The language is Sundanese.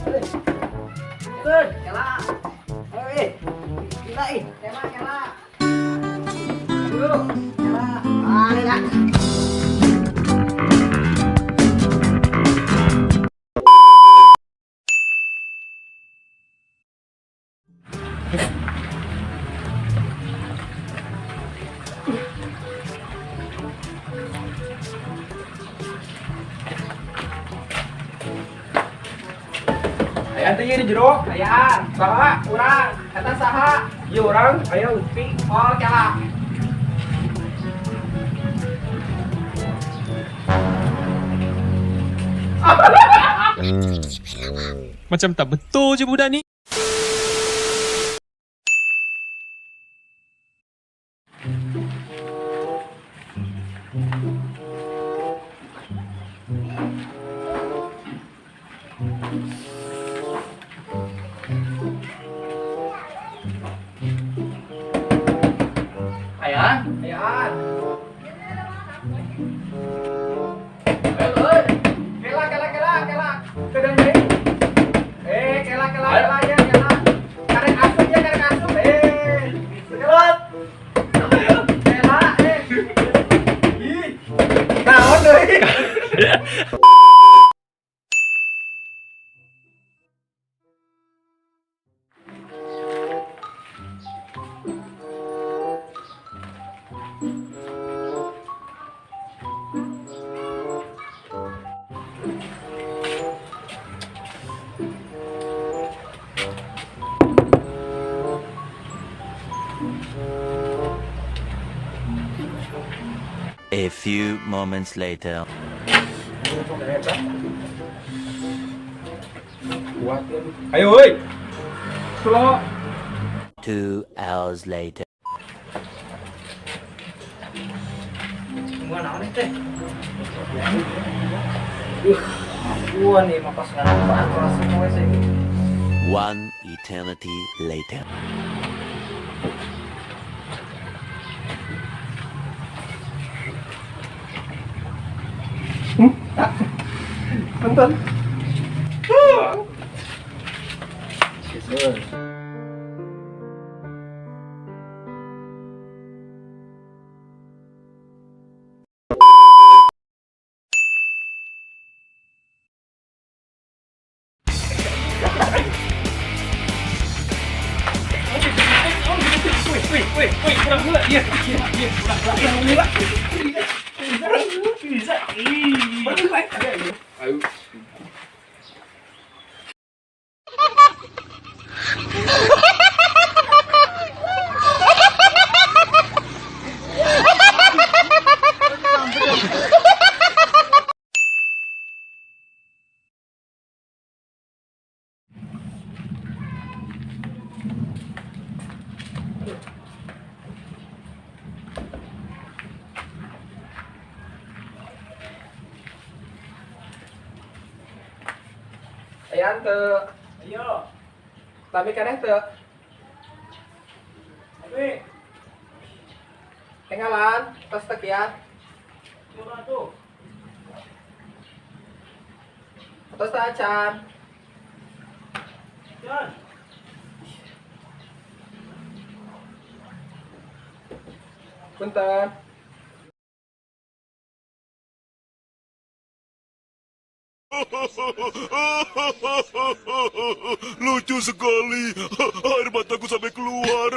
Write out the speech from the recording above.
Keun, kela. Ayo ih. Gila ih, kela kela. Aduh, kela. Ah, lila. Aya teh ieu di jero. Ayaan. Saha? Urang, eta saha? Ieu urang, aya Lutfi. Oh, kela. Macam tak betul je budak ni. Ayaan. Ayaan. Ayo, euy. Kela kela kela kela. Kedeng deui. Eh, kela kela kela ya, kela. Karek asup ya, karek asup. Eh. Sekelot. Kela eh. Ih. Naon deui? A few moments later. Kuat ya. Ayo euy. Slow. 2 hours later. Tungguan naon teh? Gua nih mah pas ngarapaan kelas semua sih. One eternity later. Bentar. Wih, wih, wih, kurang heula. Iya, iya, iya, kurang kurang heula. Bisa. Ih. Ayo. Ayaan teu. Ayo. Lami keneh teu. Abi, Tinggalan, tos teu kiat. coba tuh. Tos teu acan. Jan. Punten. Lucu sekali. Air mataku sampai keluar.